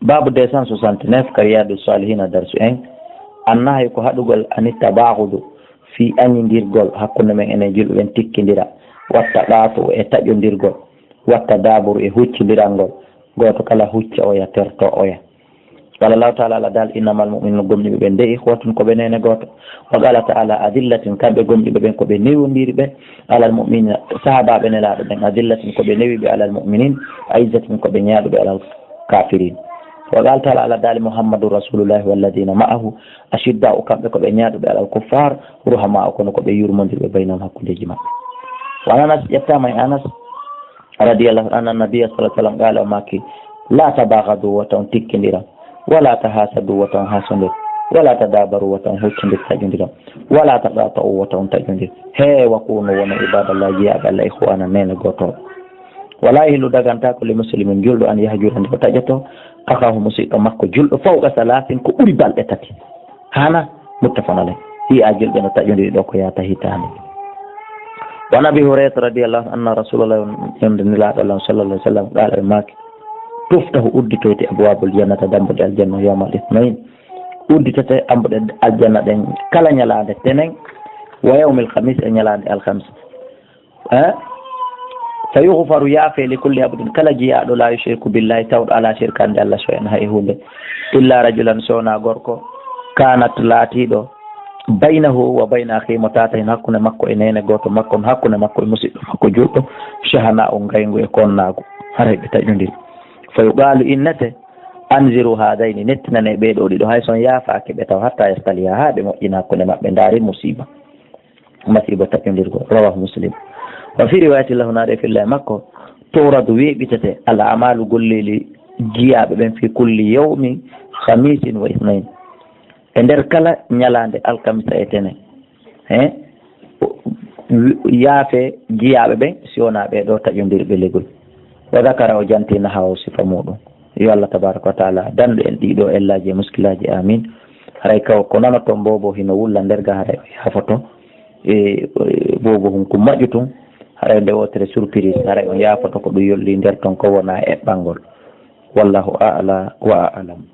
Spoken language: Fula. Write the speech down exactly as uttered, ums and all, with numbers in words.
Baabu deux cent soixante-neuf ka Riyadu Salihina, darsu en, annahayu ko haɗugol ani tabaaxudu, fii añindirgol hakkunde men enen julɓe ɓen, tikkindira, watta ɗaatu e taƴondirgol, watta daaburu e huccindirangol, gooto kala hucca oya, terto oya. Qala Allahu taala, Allah daal, innamal mu'minuna, gomɗiɓe ɓen de, ikhwatun, ko ɓe neene gooto. Wa qala taala, adillatin, kamɓe gomɗiɓe ɓen ko ɓe newondiri ɓe, alal mu'minina, sahaabaaɓe nelaaɗo ɓen, adillatin, ko ɓe newiɓe, alal mu'minin, aizzatin, ko ɓe ñaaɗuɓe, alal kafirin. Wa qala taala, Allah daali, Muhammadu rasulullahi walladina ma'ahu ashidda'u, kamɓe ko ɓe ñaaɗuɓe, alal kuffar, ruhama'u, kono ko ɓe yurmondirɓe, baynahum, hakkundeji maɓɓe. Wa an Anas, ƴettaama e Anas, radiyallahu anhu, anna nabiyya sallallahu alaihi wasallam qala, o maaki, la tabaghadu, wata on tikkindira, wala tahasadu, wata on hasondir, wala tadabaru, wata on huccondir, taƴondira, wala taqata'u, wata on taƴondir. He wa kunu, wona ibadallah, jiyaaɓe Allah, ikhwana, neene gooto. Wala yahillu, dagantaako, li muslimin, julɗo, an yahjura, nde o taƴoto, akahu, musiɗɗo makko julɗo, fawqa salasin, ko ɓuri balɗe tati. Hana, muttafaqun alayh. Fii a julɓe no taƴondiri ɗo ko yaata hitaande. Wa an Abi Hurayrata radiyallahu anhu, anna Rasulallah, wonde Nelaaɗo Allah sallallahu alaihi wasallam, qala, ɓe maaki, tuftahu, udditoyte, abwabul jannata, dambuɗe aljanna, yawmal ithnayn, udditete dambuɗe aljanna ɗen kala ñalaande tenen, wa yawmil khamis, e ñalaande alhamis. Eh? Fa yughfaru, yaafe, li kulli abdin, kala jiyaaɗo, la yushriku billahi, tawɗo alaa shirkaade Allah shay'an, hay huunde, illa rajulan, so wonaa gorko, kanat, laatiiɗo, baynahu wa bayna akhi, mo tata hen hakkunde makko e neene gooto makko, hakkunde makko e musiɗɗo makko julɗo, shahana'u, ngayngu e konnaagu, haray ɓe taƴondiri. Fa yuqalu, innete, anziru hadayni, nettinane ɓee ɗoo ɗiɗo, hay so on yaafaaki ɓe taw, hatta yastaliha, haa ɓe moƴƴina hakkunde maɓɓe, ndaari musiiba. Masiiba taƴondirgo. Rawahu Muslim. Wa fi riwayati lahu, naade filla e makko, turadu, weeɓitete, al amalu, golleeli jiyaaɓe ɓen, fi kulli yawmi khamisin wa ithnayn, e nder kala ñalaande alkamisa e tene. He? Yaafe jiyaaɓe ɓen, si wonaa ɓee ɗoo taƴondirɓe legol. Wa dhakara, o janti, nahahu, sifa muɗum. Yo Allah tabaraka wa taala dandu en ɗiɗo ellaaji e muskilaaji. Amin. Haray kaw ko nanoton boobo hino wulla nder ga, haray o yaafoto. E, e, boobo hun ko maƴu tun. Haray nde wootere surprise, haray on yaafoto ko ɗum yolli nder ton ko wona eɓɓangol. Wallahu a'la wa a'lam.